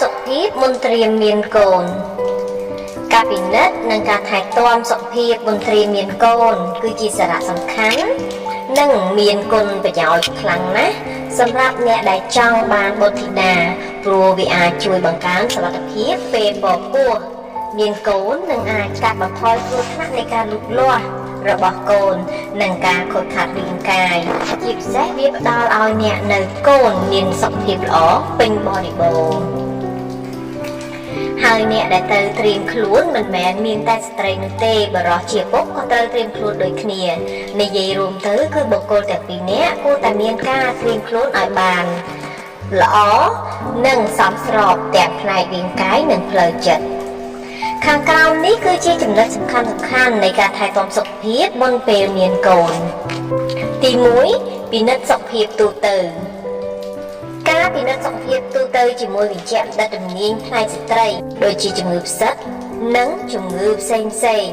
សុខភាពមុនត្រៀមមានកូនការពិនិត្យនិងការថែទាំសុខភាពមុនត្រៀមមានកូនគឺជាសារៈសំខាន់និងមានគុណប្រយោជន៍ខ្លាំងណាស់សម្រាប់អ្នកដែលចង់បានបុត្រធីតាព្រោះវាអាចជួយបង្កើនសុវត្ថិភាពពេលពពោះមានកូននិងអាចកាត់បន្ថយគ្រោះថ្នាក់នៃការលូតលាស់របស់កូននិងការខូចខាតរាងកាយជាពិសេសវាផ្ដល់ឲ្យអ្នកនៅកូនមានសុខភាពល្អពេញបរិបូរណ៍ហើយអ្នកដែលត្រូវត្រៀមខ្លួនមិនមែនមានតែស្ត្រីនោះទេបុរសជាពុកក៏ត្រូវត្រៀមខ្លួនដូចគ្នានិយាយរួមទៅគឺបុគ្គលទាំងពីរនាក់គួរតែមានការត្រៀមខ្លួនឲ្យបានល្អនិងសមស្របទាំងផ្នែករាងកាយនិងផ្លូវចិត្តខាងក្រោមនេះគឺជាចំណុចសំខាន់ៗនៃការថែទាំសុខភាពមុនពេលមានកូនទី1ពិនិត្យសុខភាពទូទៅការពិនិត្យសុខភាពទូទៅជាមួយវេជ្ជបណ្ឌិតជំនាញផ្នែកស្ត្រីដូចជាជំងឺផ្សិតនិងជំងឺផ្សេងផ្សេង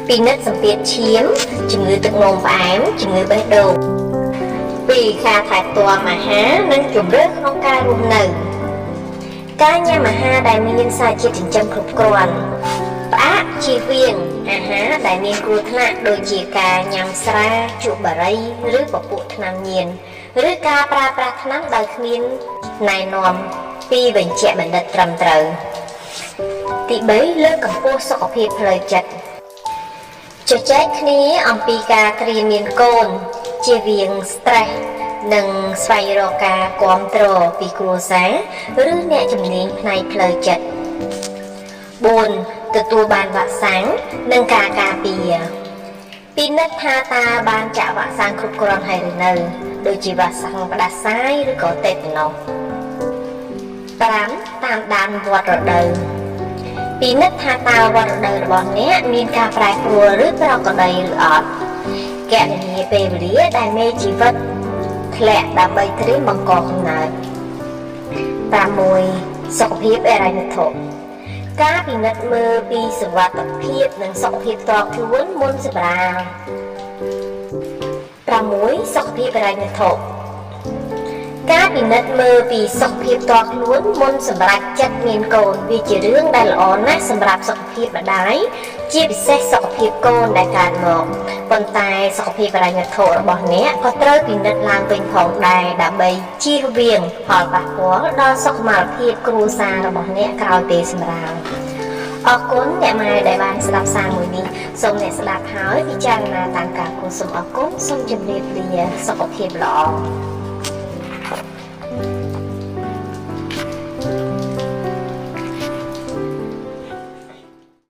ពិនិត្យសម្ពាធឈាមជំងឺទឹកនោមផ្អែមជំងឺបេះដូងពីរការថែទាំអាហារនិងជម្រើសក្នុងការរស់នៅការញ៉ាំអាហារដែលមានសារជាតិចិញ្ចឹមគ្រប់គ្រាន់ផ្អាកជៀសវាងអាហារដែលមានគ្រោះថ្នាក់ដូចជាការញ៉ាំស្រាជក់បារីឬពពួកថ្នាំញៀនឬការប្រើប្រាស់ថ្នាំដោយគ្មានណែនាំពីវេជ្ជបណ្ឌិតត្រឹមត្រូវទី3លើកកម្ពស់សុខភាពផ្លូវចិត្តជជែកគ្នាអំពីការត្រៀមមានកូនជៀសវាង stress និងស្វែងរកការគាំទ្រពីគ្រួសារឬអ្នកជំនាញផ្នែកផ្លូវចិត្ត4ទទួលបានវ៉ាក់សាំងនិងការការពារពិនិត្យថាតើបានចាក់វ៉ាក់សាំងគ្រប់គ្រាន់ហើយឬនៅដូចជាវ៉ាក់សាំងផ្ដាសាយឬក៏តេតាណូស5តាមដានវដ្តរដូវពិនិត្យថាតើវដ្តរដូវរបស់អ្នកមានការប្រែប្រួលឬប្រក្រតីឬអត់គណនាពេលវេលាដែលមេជីវិតធ្លាក់ដើម្បីត្រៀមបង្កកំណើត6សុខភាពហិរញ្ញវត្ថុការពិនិត្យមើលពីសុវត្ថិភាពនិងសុខភាពផ្ទាល់ខ្លួនមុនសម្រាល6សុខភាពហិរញ្ញវត្ថុការពិនិត្យមើលពីសុខភាពផ្ទាល់ខ្លួនមុនសម្រេចចិត្តមានកូនវាជារឿងដែលល្អណាស់សម្រាប់សុខភាពម្ដាយជាពិសេសសុខភាពកូនដែលកើតមកប៉ុន្តែសុខភាពហិរញ្ញវត្ថុរបស់អ្នកក៏ត្រូវពិនិត្យឡើងវិញផងដែរដើម្បីជៀសវាងផលប៉ះពាល់ដល់សុខុមាលភាពគ្រួសាររបស់អ្នកក្រោយពេលសម្រាលអរគុណអ្នកម៉ែដែលបានស្ដាប់សារមួយនេះសូមអ្នកស្ដាប់ហើយពិចារណាតាមការគួរសូមអរគុណសូមជម្រាបលាសុខភាពល្អ។